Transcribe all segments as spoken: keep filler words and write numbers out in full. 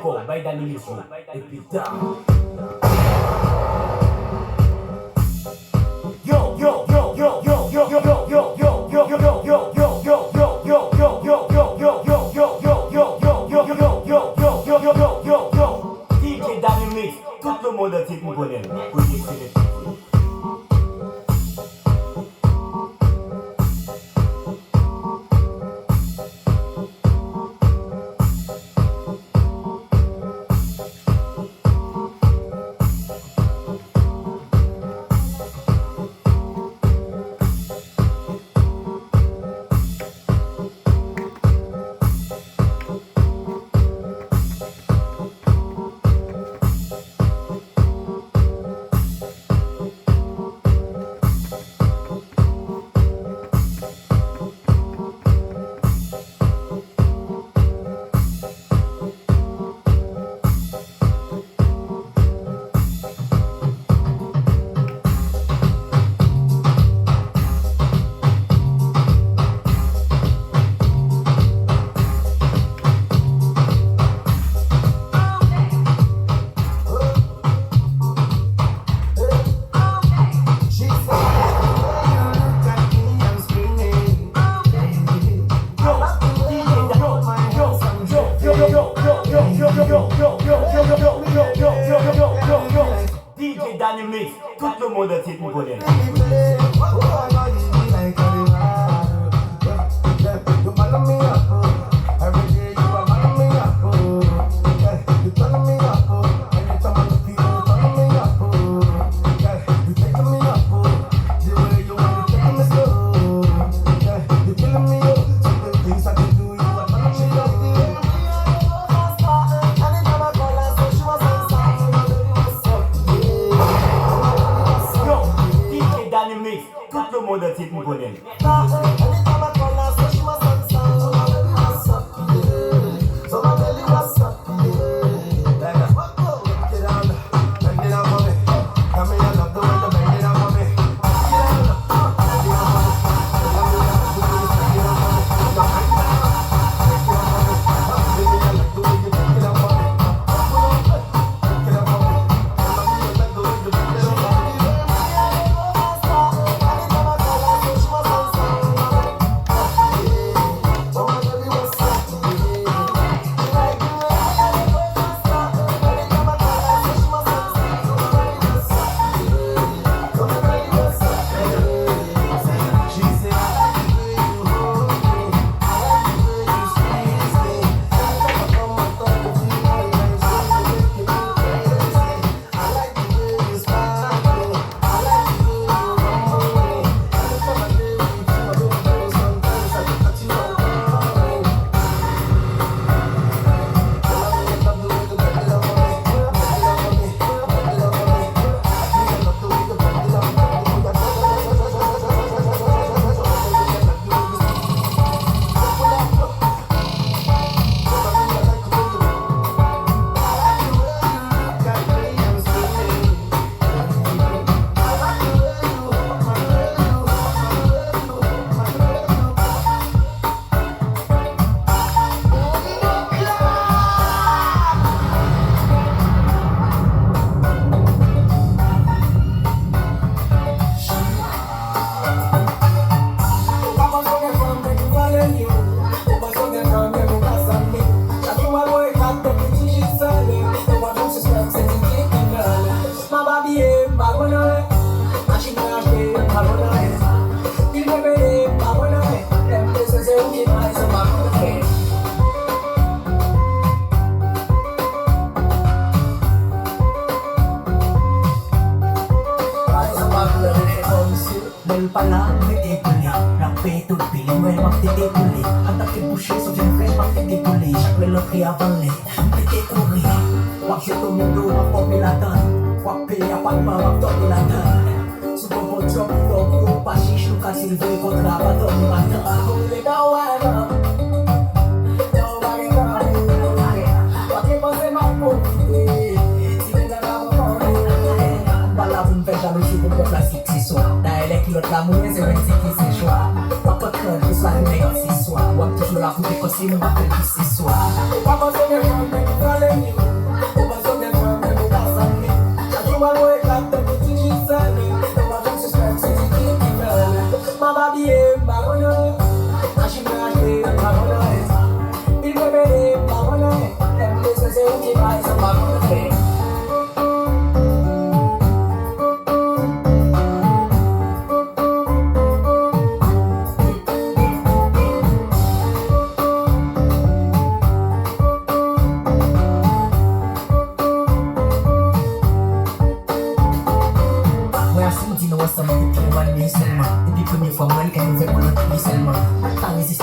Kò, bay Dynamix jwe. Epi dan. D J Dynamix, tout le monde entier ki konnen l. Kote ekselan. D J Dynamix, tout le monde entier ki konnen l. Yo, D J Dynamix, tout le monde entier ki konnen l. Lè l pa la, m rete pou li. L ap peye tout bil li, m wè m ap tete pou li. Antanke bouche, sou vyann frèch, m ap tete pou li. Chak lè l antre avan lè, m pete kouri. W ap jete w moto, w ap fòme latann. W ap peye apatman, w ap dòmi ladann. Sou bon bon djòb, fò w kouri pa chich, nou ka silve kontra, pa dòmi maten. Kouri dan w wè nan. Dan w pa gen tan pou w kouri. W ap depanse, m ap pwofite. Ti nèg la pa konprann. M pa la pou m fè jalouzi pou m pran plas li. Se swa. Dayè lè kilòt la mouye, se Wendy ki se chwa. W ap pran kran jis la jounen an se swa. W ap toujou la pou depanse, men w ap fè l pou se swa. Ou pa panse gen fanm ki pale,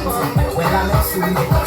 Ayiti. Wè la menm sou li.